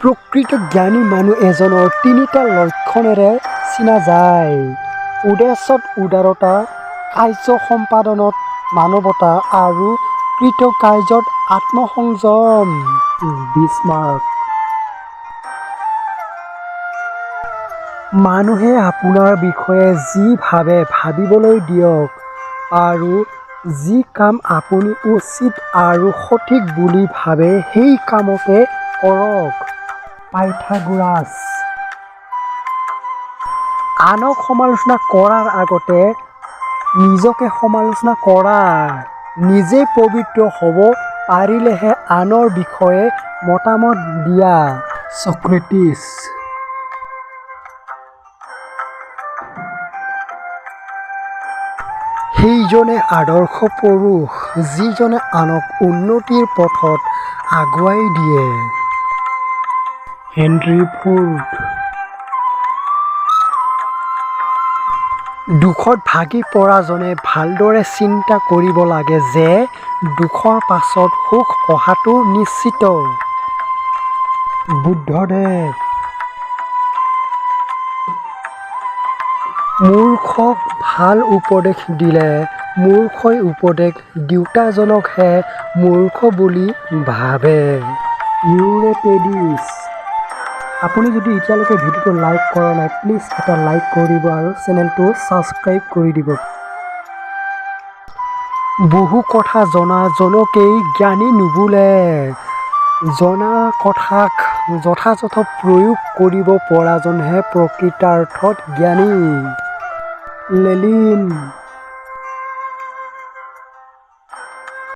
প্ৰকৃত জ্ঞানী মানুহ এজনৰ তিনিটা লক্ষণেৰে চিনা যায়: উদ্দেশ্যত উদাৰতা, কাৰ্য সম্পাদনত মানৱতা আৰু কৃতকাৰ্যত আত্মসংযম। বিছমাৰ্ক। মানুহে আপোনাৰ বিষয়ে যি ভাবে ভাবিবলৈ দিয়ক আৰু যি কাম আপুনি উচিত আৰু সঠিক বুলি ভাবে সেই কামকে কৰক। পাইথাগোৰাছ। আনক সমালোচনা কৰাৰ আগতে নিজকে সমালোচনা কৰা। নিজে পবিত্ৰ হ'ব পাৰিলেহে আনৰ বিষয়ে মতামত দিয়া। চক্ৰেটিছ। সেইজনেই আদৰ্শ পুৰুষ, যিজনে আনক উন্নতিৰ পথত আগুৱাই দিয়ে। Henry Ford. দুখত ভাগি পৰাজনে ভালদৰে চিন্তা কৰিব লাগে যে দুখৰ পাছত সুখ অহাটো নিশ্চিত। বুদ্ধদেৱ। মূৰ্খক ভাল উপদেশ দিলে মূৰ্খই উপদেশ দিওঁতাজনকহে মূৰ্খ বুলি ভাবে। ইউৰিপিডিছ। আপুনি যদি এতিয়ালৈকে ভিডিঅ'টো লাইক কৰা নাই, প্লিজ এটা লাইক কৰিব আৰু চেনেলটো ছাবস্ক্ৰাইব কৰি দিব। বহু কথা জনা জনকেই জ্ঞানী নোবোলে, জনা কথাক যথাযথ প্ৰয়োগ কৰিব পৰাজনহে প্ৰকৃতাৰ্থত জ্ঞানী। লেনিন।